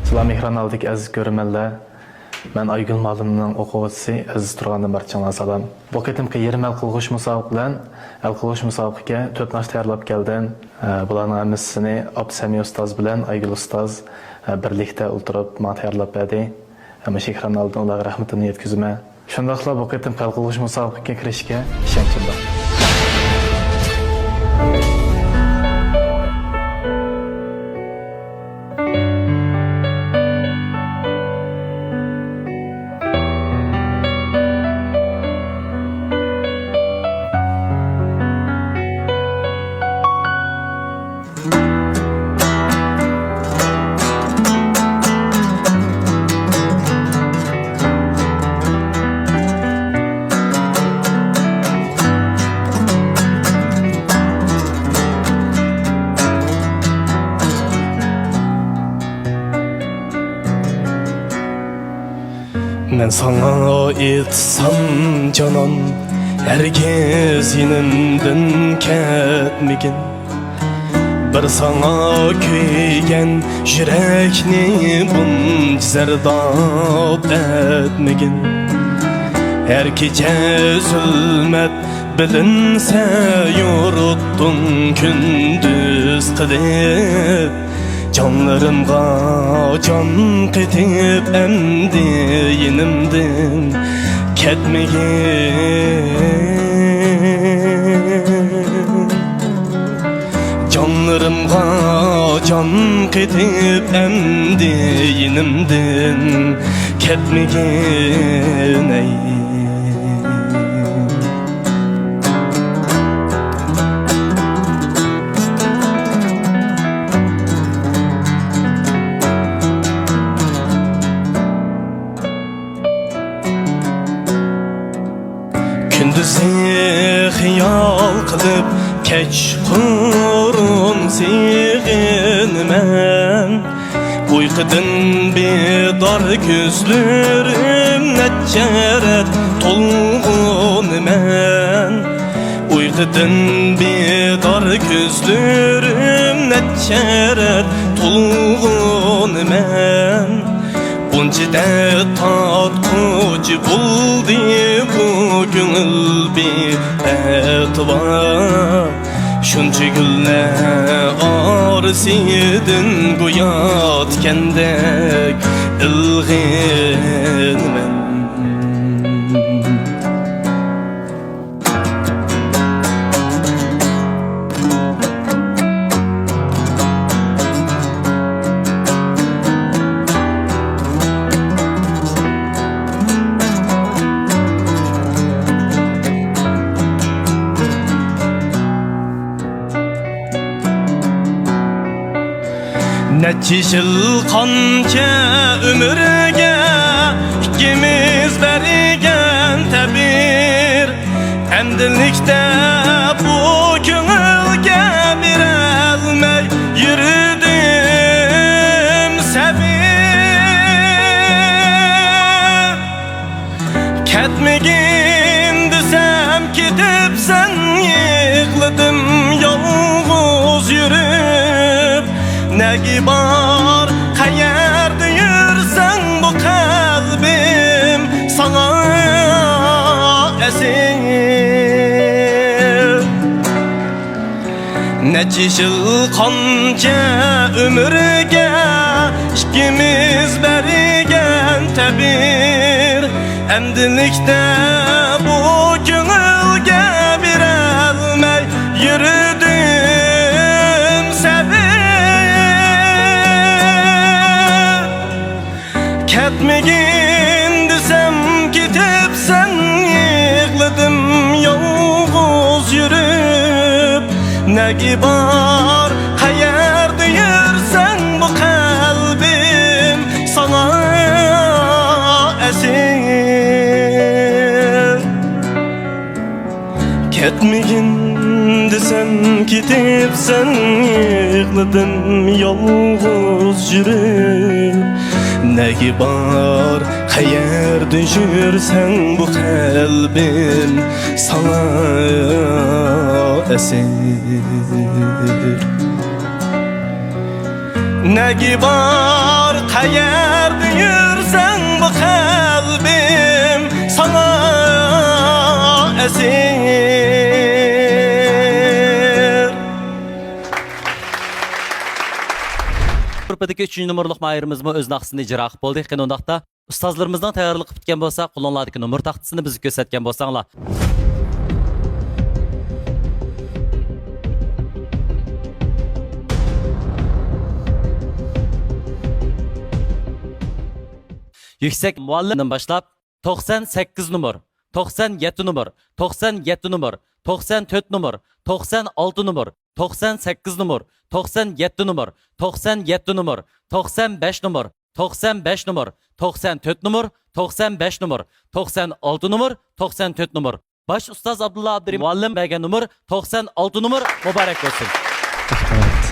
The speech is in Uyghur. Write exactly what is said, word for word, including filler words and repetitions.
سالام، ئېكران ئالدىدىكى ئەزىز كۆرۈرمەنلەر. مەن ئايگۈل مۇئەللىمنىڭ ئوقۇغۇچىسى ئەزىز تۇرغاندىن بارچىڭلارغا سالام. بۇ قېتىمقى يېرىم ھەل قىلغۇچ مۇسابىقە بىلەن ھەل قىلغۇچ مۇسابىقىگە تۆت ناخشا تەييارلاپ كەلدىم. ئە، بۇلارنىڭ ھەممىسىنى ئابدۇسەمىع ئۇستاز بىلەن ئايگۈل ئۇستاز، ئە، بىرلىكتە ئولتۇرۇپ ماڭا تەييارلاپ بەردى. ھەممە ئېكران ئالدىدا ئۇلارغا رەھمىتىمنى يەتكۈزىمەن. شۇنداقلا بۇ قېتىمقى ھەل قىلغۇچ مۇسابىقىگە كىرىشكە ئىشەنچىم بار. مەن ساڭا ئېيتسام جانان، ھەرگىز يېنىمدىن كەتمىگىن. بىر ساڭا كۆيگەن يۈرەكنى بۇنچە زەرداب ئەتمىگىن. ھەر كېچە زۇلمەت بىلىنسە يورۇتتۇڭ كۈندۈز قىلىپ. جانلىرىمغا جان قېتىپ ئەمدى يېنىمدىن كەتمىگىن. جانلىرىمغا جان قېتىپ ئەمدى يېنىمدىن كەتمىگىن، ئەي. كۈندۈزى خىيال قىلىپ، كەچقۇرۇن سېغىنىمەن. ئۇيقۇدىن بىدار كۆزلىرىم نەچچە رەت تولغىنىمەن. ئۇيقۇدىن بىدار كۆزلىرىم نەچچە رەت تولغىنىمەن. بۇنچە دەرد تارتقۇچ بولدى بۇ كۆڭۈل بىئەتىۋار. شۇنچە گۈللەر ئارىسىدىن گويا تىكەندەك ئىلغىنىمەن. نەچچە يىل قانچە ئۆمۈرگە ئىككىمىز بەرگەن تەبىر، ئەمدىلىكتە بۇ كۆڭۈلگە بېرەلمەي يۈردۈم سەۋر. كەتمىگىن دېسەم كېتىپسەن، يىغلىدىم يالغۇز يۈرۈپ. نەگە بار، قەيەردە يۈرسەڭ، بۇ قەلبىم ساڭا ئەسىر. نەچچە يىل قانچە ئۆمۈرگە ئىككىمىز بەرگەن تەبىر، ئەمدىلىكتە بۇ كۆڭۈلگە بېرەلمەي يۈردۈم سەۋر. كەتمىگىن دېسەم كېتىپسەن، يىغلىدىم يالغۇز يۈرۈپ. نەگە بار، قەيەردە يۈرسەڭ، بۇ قەلبىم ساڭا ئەسىر. كەتمىگىن دېسەم كېتىپسەن، يىغلىدىم يالغۇز يۈرۈپ. نەگە بار، قەيەردە يۈرسەڭ، بۇ قەلبىم ساڭا ئەسىر. نەگە بار، قەيەردە يۈرسەڭ بۇ قەلبىم ساڭا ئەسىر. گۇرۇپپىدىكى ئۈچىنچى نومۇرلۇق ماھىرىمىزمۇ ئۆز ناخشىسىنى ئىجرا قىلىپ بولدى. قېنى ئۇنداقتا ئۇستازلىرىمىزنىڭ تەييارلىق قىلىپ پۈتكەن بولسا، قولۇڭلاردىكى نومۇر تاختىسىنى بىزگە كۆرسەتكەن بولساڭلار. يۈكسەك مۇئەللىمدىن باشلاپ، توقسان سەككىز نومۇر، توقسان يەتتە نومۇر، توقسان يەتتە نومۇر، توقسان تۆت نومۇر، توقسان ئالتە نومۇر، توقسان سەككىز نومۇر، توقسان يەتتە نومۇر، توقسان يەتتە نومۇر، توقسان بەش نومۇر، توقسان بەش نومۇر، توقسان تۆت نومۇر، توقسان بەش نومۇر، توقسان ئالتە نومۇر، توقسان تۆت نومۇر. باش ئۇستاز ئابدۇللا ئابدۇرېھىم مۇئەللىم بەرگەن نومۇر توقسان ئالتە نومۇر. مۇبارەك بولسۇن. رەھمەت.